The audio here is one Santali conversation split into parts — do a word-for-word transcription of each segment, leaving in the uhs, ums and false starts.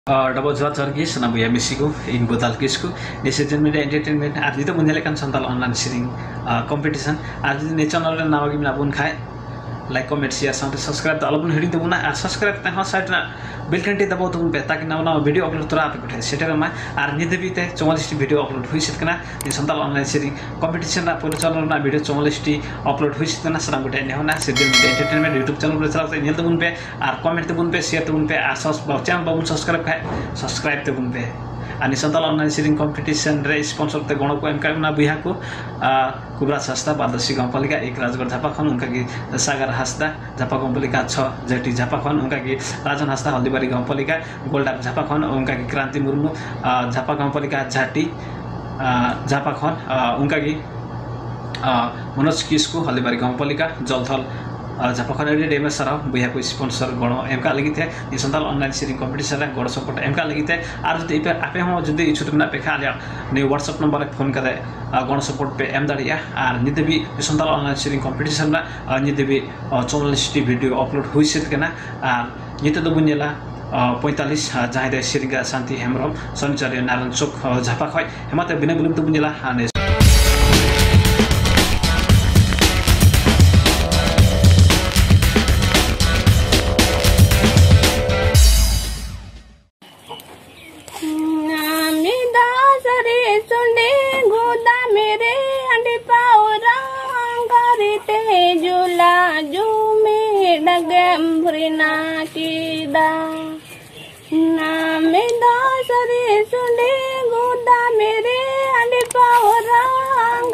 ᱰᱚᱵᱚᱞ ᱡᱚᱦᱟᱨ ᱡᱚᱦᱟᱨ ᱜᱮ ᱥᱟᱱᱟᱢ ᱵᱚᱭᱦᱟ ᱢᱤᱥᱤ ᱠᱚ, ᱤᱧ ᱵᱚᱫᱟᱞ ᱠᱤᱥᱠᱩ, ᱱᱤᱥᱤᱡᱮᱱ ᱢᱤᱰᱤᱭᱟ ᱮᱱᱴᱟᱨᱴᱮᱱᱢᱮᱱᱴ᱾ ᱟᱨ ᱱᱤᱛᱚᱜ ᱵᱚᱱ ᱧᱮᱞᱮᱫ ᱠᱟᱱ ᱥᱟᱱᱛᱟᱲ ᱚᱱᱞᱟᱭᱤᱱ ᱥᱮᱨᱮᱧ ᱠᱚᱢᱯᱤᱴᱤᱥᱚᱱ᱾ ᱟᱨ ᱡᱩᱫᱤ ᱱᱤᱭᱟᱹ ᱪᱮᱱᱮᱞ ᱨᱮ ᱱᱟᱣᱟ ᱜᱮ ᱢᱮᱱᱟᱜ ᱵᱚᱱ ᱠᱷᱟᱡ, ᱞᱟᱭᱤᱠ, ᱠᱚᱢᱮᱱᱴ, ᱥᱮᱭᱟᱨ ᱥᱟᱶᱛᱮ ᱥᱟᱵᱥᱠᱨᱟᱭᱤᱵ ᱫᱚ ᱟᱞᱚᱵᱚᱱ ᱦᱤᱲᱤᱧ ᱛᱟᱵᱚᱱᱟ᱾ ᱟᱨ ᱥᱟᱵᱥᱠᱨᱟᱭᱤᱵ ᱛᱮᱦᱚᱸ ᱥᱟᱭᱤᱰ ᱨᱮᱱᱟᱜ ᱵᱮᱞ ᱜᱷᱟᱱᱴᱤ ᱫᱟᱵᱟᱣ ᱛᱟᱵᱚᱱ ᱯᱮ, ᱛᱟᱠᱤ ᱱᱟᱣᱟ ᱱᱟᱣᱟ ᱵᱷᱤᱰᱤᱭᱳ ᱟᱯᱞᱳᱰ ᱛᱚᱨᱟ ᱟᱯᱮ ᱠᱚᱴᱷᱮᱱ ᱥᱮᱴᱮᱨᱚᱜ ᱢᱟ᱾ ᱟᱨ ᱱᱤᱛ ᱫᱷᱟᱹᱵᱤᱡ ᱛᱮ ᱪᱩᱣᱟᱞᱤᱥ ᱴᱤ ᱵᱷᱤᱰᱤᱭᱳ ᱟᱯᱞᱳᱰ ᱦᱩᱭ ᱥᱟᱹᱛ ᱠᱟᱱᱟ᱾ ᱱᱤᱭᱟᱹ ᱥᱟᱱᱛᱟᱲ ᱚᱱᱞᱟᱭᱤᱱ ᱥᱮᱨᱮᱧ ᱠᱚᱢᱯᱤᱴᱤᱥᱚᱱ ᱨᱮᱱᱟᱜ ᱯᱳᱭᱞᱳ ᱪᱮᱱᱮᱞ ᱨᱮᱱᱟᱜ ᱵᱷᱤᱰᱤᱭᱳ ᱪᱩᱣᱟᱞᱤᱥ ᱴᱤ ᱟᱯᱞᱳᱰ ᱦᱩᱭ ᱥᱟᱹᱛ ᱠᱟᱱᱟ᱾ ᱥᱟᱱᱟᱢ ᱠᱚᱴᱷᱮᱱ ᱱᱮᱦᱚᱨ ᱱᱟ ᱥᱤᱨᱡᱚᱱ ᱢᱤᱰᱤᱭᱟ ᱮᱱᱴᱟᱨᱴᱮᱱᱢᱮᱱᱴ ᱭᱩᱴᱩᱵᱽ ᱪᱮᱱᱮᱞ ᱨᱮ ᱪᱟᱞᱟᱣ ᱠᱟᱛᱮ ᱧᱮᱞ ᱛᱟᱵᱚᱱ ᱯᱮ ᱟᱨ ᱠᱚᱢᱮᱱᱴ ᱛᱟᱵᱚᱱ ᱯᱮ, ᱥᱮᱭᱟᱨ ᱛᱟᱵᱚᱱ ᱯᱮ᱾ ᱟᱨ ᱪᱮᱱᱮᱞ ᱵᱟᱵᱚᱱ ᱥᱟᱵᱥᱠᱨᱟᱭᱤᱵ ᱠᱷᱟᱡ ᱥᱟᱵᱥᱠᱨᱟᱭᱤᱵ ᱛᱟᱵᱚᱱ ᱯᱮ᱾ ᱟᱨ ᱱᱤᱭᱟᱹ ᱥᱟᱱᱛᱟᱲ ᱚᱱᱞᱟᱭᱤᱱ ᱥᱮᱨᱮᱧ ᱠᱚᱢᱯᱤᱴᱤᱥᱚᱱ ᱨᱮ ᱥᱯᱚᱱᱥᱚᱨ ᱛᱮ ᱜᱚᱲᱚ ᱠᱚ ᱮᱢ ᱠᱟᱜ ᱵᱚᱱᱟ ᱵᱚᱭᱦᱟ ᱠᱚ, ᱟᱨ ᱠᱩᱵᱨᱟᱡᱽ ᱦᱟᱸᱥᱫᱟ, ᱵᱟᱨᱫᱚᱥᱤ ᱜᱟᱶᱯᱟᱞᱤᱠᱟ, ᱮᱠ ᱨᱟᱡᱽᱜᱚᱲ ᱡᱷᱟᱯᱟ ᱠᱷᱚᱱ, ᱚᱱᱠᱟᱜᱮ ᱥᱟᱜᱟᱨ ᱦᱟᱸᱥᱫᱟ, ᱡᱷᱟᱯᱟ ᱜᱟᱶᱯᱟᱞᱤᱠᱟ ᱪᱷᱚ ᱡᱷᱟᱹᱴᱤ ᱡᱷᱟᱯᱟ ᱠᱷᱚᱱ, ᱚᱱᱠᱟᱜᱮ ᱨᱟᱡᱚᱱ ᱦᱟᱸᱥᱫᱟ, ᱦᱚᱞᱫᱤᱵᱟᱨᱤ ᱜᱟᱶᱯᱟᱞᱤᱠᱟ, ᱜᱳᱞᱰᱟᱨ ᱡᱷᱟᱯᱟ ᱠᱷᱚᱱ, ᱚᱱᱠᱟᱜᱮ ᱠᱨᱟᱱᱛᱤ ᱢᱩᱨᱢᱩ, ᱟᱨ ᱡᱷᱟᱯᱟ ᱜᱟᱶᱯᱟᱞᱤᱠᱟ ᱡᱷᱟᱹᱴᱤ, ᱟᱨ ᱡᱷᱟᱯᱟ ᱠᱷᱚᱱ, ᱟᱨ ᱚᱱᱠᱟᱜᱮ, ᱟᱨ ᱢᱚᱱᱳᱡᱽ ᱠᱤᱥᱠᱩ, ᱦᱚᱞᱫᱤᱵᱟᱨᱤ ᱜᱟᱶᱯᱟᱞᱤᱠᱟ, ᱡᱚᱞᱛᱷᱚᱞ, ᱟᱨ ᱡᱷᱟᱯᱟ ᱠᱷᱚᱱ ᱟᱹᱰᱤ ᱟᱹᱰᱤ ᱟᱭᱢᱟ ᱥᱟᱨᱦᱟᱣ ᱵᱚᱭᱦᱟ ᱠᱚ ᱥᱯᱚᱱᱥᱚᱨ ᱜᱚᱲᱚ ᱮᱢ ᱠᱟᱜ ᱞᱟᱹᱜᱤᱫ ᱛᱮ, ᱱᱤᱭᱟᱹ ᱥᱟᱱᱛᱟᱲ ᱚᱱᱞᱟᱭᱤᱱ ᱥᱮᱨᱮᱧ ᱠᱚᱢᱯᱤᱴᱤᱥᱚᱱ ᱨᱮ ᱜᱚᱲᱚ ᱥᱚᱯᱚᱦᱚᱫ ᱮᱢ ᱠᱟᱜ ᱞᱟᱹᱜᱤᱫ ᱛᱮ᱾ ᱟᱨ ᱡᱩᱫᱤ ᱟᱯᱮ, ᱟᱯᱮ ᱦᱚᱸ ᱡᱩᱫᱤ ᱤᱪᱪᱷᱩᱠ ᱢᱮᱱᱟᱜ ᱯᱮ ᱠᱷᱟᱱ, ᱟᱞᱮᱭᱟᱜ ᱱᱤᱭᱟᱹ WhatsApp ᱱᱟᱢᱵᱟᱨ ᱨᱮ ᱯᱷᱳᱱ ᱠᱟᱛᱮ, ᱟᱨ ᱜᱚᱲᱚ ᱥᱚᱯᱚᱦᱚᱫ ᱯᱮ ᱮᱢ ᱫᱟᱲᱮᱭᱟᱜᱼᱟ᱾ ᱟᱨ ᱱᱤᱛ ᱫᱷᱟᱹᱵᱤᱡ ᱱᱤᱭᱟᱹ ᱥᱟᱱᱛᱟᱲ ᱚᱱᱞᱟᱭᱤᱱ ᱥᱮᱨᱮᱧ ᱠᱚᱢᱯᱤᱴᱤᱥᱚᱱ ᱨᱮᱱᱟᱜ, ᱟᱨ ᱱᱤᱛ ᱫᱷᱟᱹᱵᱤᱡ, ᱟᱨ ᱪᱩᱣᱟᱞᱤᱥ ᱴᱤ ᱵᱷᱤᱰᱤᱭᱳ ᱟᱯᱞᱳᱰ ᱦᱩᱭ ᱥᱟᱹᱛ ᱠᱟᱱᱟ᱾ ᱟᱨ ᱱᱤᱛᱚᱜ ᱫᱚᱵᱚᱱ ᱧᱮᱞᱟ, ᱟᱨ ᱯᱚᱸᱭᱛᱟᱞᱤᱥ, ᱟᱨ ᱡᱟᱦᱟᱸᱭ ᱫᱚᱭ ᱥᱮᱨᱮᱧ ᱠᱟᱜ ᱥᱟᱱᱛᱤ ᱦᱮᱢᱵᱨᱚᱢ, ᱥᱚᱱᱤᱪᱟᱨᱤᱭᱟᱹ ᱱᱟᱨᱟᱭᱚᱱ ᱪᱚᱠ, ᱟᱨ ᱡᱷᱟᱯᱟ ᱠᱷᱚᱡ᱾ ᱦᱮᱢᱟ ᱛᱮ ᱵᱤᱱᱟᱹ ᱵᱤᱞᱚᱢ ᱛᱮᱵᱚᱱ ᱧᱮᱞᱟ, ᱟᱨ ᱱᱮᱥ ᱟᱢᱤᱫᱟ ᱥᱟᱹᱨᱤ ᱥᱩᱸᱰᱤ ᱜᱩᱫᱟᱢᱤ ᱨᱮ ᱦᱟᱺᱰᱤ ᱯᱟᱹᱣᱨᱟᱹ ᱜᱟᱹᱨᱤ ᱛᱮ ᱡᱩᱞᱟ ᱡᱩᱢᱤ ᱰᱟᱜᱮᱢ ᱵᱷᱩᱨᱤᱱᱟ ᱠᱮᱫᱟ᱾ ᱟᱢᱤᱫᱟ ᱥᱟᱹᱨᱤ ᱥᱩᱸᱰᱤ ᱜᱩᱫᱟᱢᱤ ᱨᱮ ᱦᱟᱺᱰᱤ ᱯᱟᱹᱣᱨᱟᱹ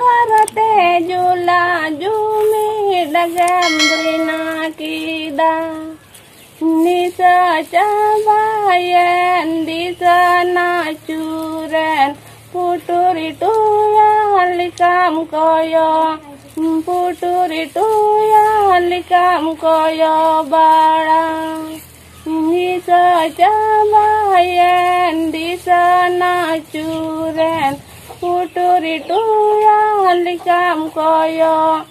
ᱜᱟᱹᱨᱤ ᱛᱮ ᱡᱩᱞᱟ ᱡᱩᱢᱤ ᱰᱟᱜᱮᱢ ᱵᱷᱩᱨᱤᱱᱟ ᱠᱮᱫᱟ᱾ ᱱᱤᱥᱟᱹ ᱪᱟᱵᱟᱭᱮᱱ ᱫᱤᱥᱟᱹ ᱱᱟᱪᱩᱨᱮᱱ ᱯᱩᱴᱩᱨᱤ ᱴᱩᱭᱟ ᱞᱮᱠᱟᱢ ᱠᱚᱭᱚᱜ, ᱯᱩᱴᱩᱨᱤ ᱴᱩᱭᱟ ᱞᱮᱠᱟᱢ ᱠᱚᱭᱚᱜ ᱵᱟᱲᱟ᱾ ᱱᱤᱥᱟᱹ ᱪᱟᱵᱟᱭᱮᱱ ᱫᱤᱥᱟᱹ ᱱᱟᱪᱩᱨᱮᱱ ᱯᱩᱴᱩᱨᱤ ᱴᱩᱭᱟ ᱞᱮᱠᱟᱢ ᱠᱚᱭᱚᱜ,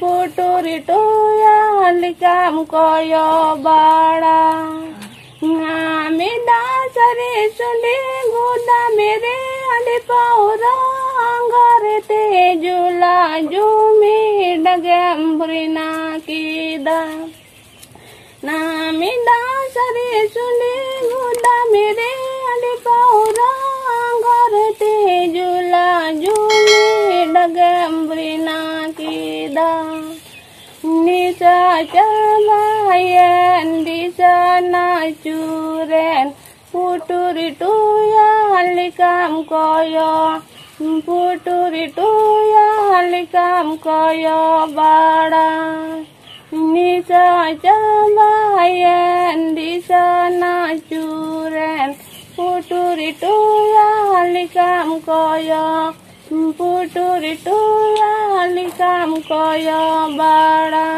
ᱯᱩᱴᱩᱨᱤ ᱴᱩᱭᱟ ᱞᱮᱠᱟᱢ ᱠᱚᱭᱚᱜ ᱵᱟᱲᱟ᱾ ᱱᱟᱢᱤᱫᱟ ᱥᱟᱹᱨᱤ ᱥᱩᱸᱰᱤ ᱜᱩᱫᱟᱢᱤ ᱨᱮ ᱦᱟᱺᱰᱤ ᱯᱟᱹᱣᱨᱟᱹ ᱟᱝᱜᱟᱨ ᱛᱮ ᱡᱩᱞᱟ ᱡᱩᱢᱤ ᱰᱟᱜᱮᱢ ᱵᱷᱩᱨᱤᱱᱟ ᱠᱮᱫᱟ᱾ ᱱᱟᱢᱤᱫᱟ ᱥᱟᱹᱨᱤ ᱥᱩᱸᱰᱤ ᱜᱩᱫᱟᱢᱤ ᱨᱮ ᱦᱟᱺᱰᱤ ᱯᱟᱹᱣᱨᱟᱹ ᱟᱝᱜᱟᱨ ᱛᱮ ᱡᱩᱞᱟ ᱡᱩᱢᱤ ᱰᱟᱜᱮᱢ ᱵᱷᱩᱨᱤᱱᱟ ᱠᱮᱫᱟ᱾ ᱱᱤᱥᱟ ᱪᱟᱵᱟᱭᱮᱱ ᱫᱤᱥᱟᱹ ᱱᱟᱪᱩᱨᱮᱱ ᱯᱩᱴᱩᱨᱤ ᱴᱩᱭᱟ ᱞᱮᱠᱟᱢ ᱠᱚᱭᱚ, ᱯᱩᱴᱩᱨᱤ ᱴᱩᱭᱟ ᱞᱮᱠᱟᱢ ᱠᱚᱭᱚ ᱵᱟᱲᱟ᱾ ᱱᱤᱥᱟ ᱪᱟᱵᱟᱭᱮᱱ ᱫᱤᱥᱟᱹ ᱱᱟᱪᱩᱨᱮᱱ ᱯᱩᱴᱩᱨᱤ ᱴᱩᱭᱟ ᱞᱮᱠᱟᱢ ᱠᱚᱭᱚ, ᱯᱩᱴᱩᱨᱤ ᱴᱩᱭᱟ ᱞᱮᱠᱟᱢ ᱠᱚᱭᱚ ᱵᱟᱲᱟ᱾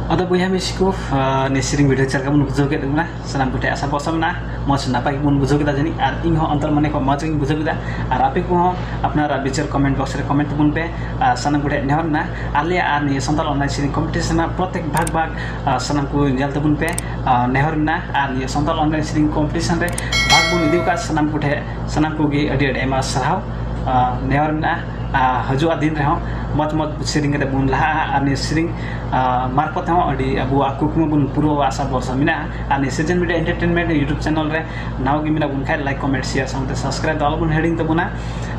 ᱟᱫᱚ ᱵᱚᱭᱦᱟ ᱢᱤᱥᱤ ᱠᱚ, ᱟᱨ ᱱᱤᱭᱟᱹ ᱥᱮᱨᱮᱧ ᱵᱷᱤᱰᱤᱭᱳ ᱪᱮᱫ ᱞᱮᱠᱟ ᱵᱚᱱ ᱵᱩᱡᱷᱟᱹᱣ ᱠᱮᱫ ᱛᱟᱵᱚᱱᱟ? ᱥᱟᱱᱟᱢ ᱠᱚᱴᱷᱮᱱ ᱟᱥᱟ ᱵᱷᱚᱨᱥᱟ ᱢᱮᱱᱟᱜᱼᱟ, ᱢᱚᱡᱽ ᱱᱟᱯᱟᱭ ᱜᱮᱵᱚᱱ ᱵᱩᱡᱷᱟᱹᱣ ᱠᱮᱫᱟ ᱡᱟᱹᱱᱤᱡ, ᱟᱨ ᱤᱧ ᱦᱚᱸ ᱚᱱᱛᱚᱨ ᱢᱚᱱᱮ ᱠᱷᱚᱱ ᱢᱚᱡᱽ ᱜᱤᱧ ᱵᱩᱡᱷᱟᱹᱣ ᱠᱮᱫᱟ᱾ ᱟᱨ ᱟᱯᱮ ᱠᱚᱦᱚᱸ ᱟᱯᱱᱟᱨᱟᱜ ᱵᱤᱪᱟᱹᱨ ᱠᱚᱢᱮᱱᱴ ᱵᱚᱠᱥ ᱨᱮ ᱠᱚᱢᱮᱱᱴ ᱛᱟᱵᱚᱱ ᱯᱮ, ᱟᱨ ᱥᱟᱱᱟᱢ ᱠᱚᱴᱷᱮᱱ ᱱᱮᱦᱚᱨ ᱢᱮᱱᱟᱜᱼᱟ, ᱟᱞᱮᱭᱟᱜ ᱟᱨ ᱱᱤᱭᱟᱹ ᱥᱟᱱᱛᱟᱲ ᱚᱱᱞᱟᱭᱤᱱ ᱥᱮᱨᱮᱧ ᱠᱚᱢᱯᱤᱴᱤᱥᱚᱱ ᱨᱮᱱᱟᱜ ᱯᱨᱚᱛᱮᱠ ᱵᱷᱟᱜᱽ ᱵᱷᱟᱜᱽ, ᱟᱨ ᱥᱟᱱᱟᱢ ᱠᱚ ᱧᱮᱞ ᱛᱟᱵᱚᱱ ᱯᱮ, ᱟᱨ ᱱᱮᱦᱚᱨ ᱢᱮᱱᱟᱜᱼᱟ᱾ ᱟᱨ ᱱᱤᱭᱟᱹ ᱥᱟᱱᱛᱟᱲ ᱚᱱᱞᱟᱭᱤᱱ ᱥᱮᱨᱮᱧ ᱠᱚᱢᱯᱤᱴᱤᱥᱚᱱ ᱨᱮ ᱵᱷᱟᱜᱽ ᱵᱚᱱ ᱤᱫᱤ ᱟᱠᱟᱫ ᱥᱟᱱᱟᱢ ᱠᱚᱴᱷᱮᱱ, ᱥᱟᱱᱟᱢ ᱠᱚᱜᱮ ᱟᱹᱰᱤ ᱟᱹᱰᱤ ᱟᱭᱢᱟ ᱥᱟᱨᱦᱟᱣ, ᱟᱨ ᱱᱮᱦᱚᱨ ᱢᱮᱱᱟᱜᱼᱟ᱾ ᱟᱨ ᱦᱤᱡᱩᱜᱼᱟ ᱫᱤᱱ ᱨᱮᱦᱚᱸ ᱢᱚᱡᱽ ᱢᱚᱡᱽ ᱥᱮᱨᱮᱧ ᱠᱟᱛᱮ ᱵᱚᱱ ᱞᱟᱦᱟᱜᱼᱟ, ᱟᱨ ᱱᱤᱭᱟᱹ ᱥᱮᱨᱮᱧ, ᱟᱨ ᱢᱟᱨᱯᱷᱚᱛ ᱛᱮᱦᱚᱸ ᱟᱹᱰᱤ ᱟᱵᱚᱣᱟᱜ ᱠᱩᱠᱢᱩ ᱵᱚᱱ ᱯᱩᱨᱟᱹᱣᱟ, ᱟᱥᱟ ᱵᱷᱚᱨᱥᱟ ᱢᱮᱱᱟᱜᱼᱟ᱾ ᱟᱨ ᱱᱤᱭᱟᱹ ᱥᱤᱡᱮᱱ ᱢᱤᱰᱤᱭᱟ ᱮᱱᱴᱟᱨᱴᱮᱱᱢᱮᱱᱴ YouTube ᱪᱮᱱᱮᱞ ᱨᱮ ᱱᱟᱣᱟ ᱜᱮ ᱢᱮᱱᱟᱜ ᱵᱚᱱ ᱠᱷᱟᱡ, ᱞᱟᱭᱤᱠ, ᱠᱚᱢᱮᱱᱴ, ᱥᱮᱭᱟᱨ ᱥᱟᱶᱛᱮ ᱥᱟᱵᱥᱠᱨᱟᱭᱤᱵ ᱫᱚ ᱟᱞᱚ ᱵᱚᱱ ᱦᱤᱲᱤᱧ ᱛᱟᱵᱚᱱᱟ᱾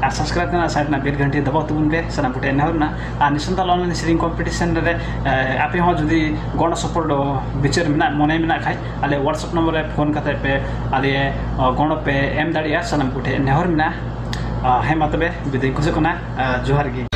ᱟᱨ ᱥᱟᱵᱥᱠᱨᱟᱭᱤᱵ ᱨᱮᱱᱟᱜ ᱥᱟᱭᱤᱰ ᱨᱮᱱᱟᱜ ᱵᱮᱞ ᱜᱷᱟᱱᱴᱤ ᱫᱟᱵᱟᱣ ᱛᱟᱵᱚᱱ ᱯᱮ, ᱥᱟᱱᱟᱢ ᱠᱚᱴᱷᱮᱱ ᱱᱮᱦᱚᱨ ᱢᱮᱱᱟᱜᱼᱟ᱾ ᱟᱨ ᱱᱤᱭᱟᱹ ᱥᱟᱱᱛᱟᱲ ᱚᱱᱞᱟᱭᱤᱱ ᱥᱮᱨᱮᱧ ᱠᱚᱢᱯᱤᱴᱤᱥᱚᱱ ᱨᱮ, ᱮ, ᱟᱯᱮ ᱦᱚᱸ ᱡᱩᱫᱤ ᱜᱚᱲᱚ ᱥᱚᱯᱚᱦᱚᱫ ᱵᱤᱪᱟᱹᱨ ᱢᱮᱱᱟᱜ, ᱢᱚᱱᱮ ᱢᱮᱱᱟᱜ ᱠᱷᱟᱡ, ᱟᱞᱮ WhatsApp ᱱᱚᱢᱵᱚᱨ ᱨᱮ ᱯᱷᱳᱱ ᱠᱟᱛᱮ ᱯᱮ ᱟᱞᱮ, ᱚ, ᱜᱚᱲᱚ ᱯᱮ ᱮᱢ ᱫᱟᱲᱮᱭᱟᱜᱼᱟ᱾ ᱥᱟᱱᱟᱢ ᱠᱚᱴᱷᱮᱱ ᱱᱮᱦᱚᱨ ᱢᱮᱱᱟᱜᱼᱟ᱾ ᱟ, ᱦᱮᱸ, ᱢᱟ ᱛᱚᱵᱮ ᱵᱤᱫᱟᱹᱭ ᱠᱷᱚᱡᱚᱜ ᱠᱟᱱᱟ᱾ ᱟ, ᱡᱚᱦᱟᱨ ᱜᱮ᱾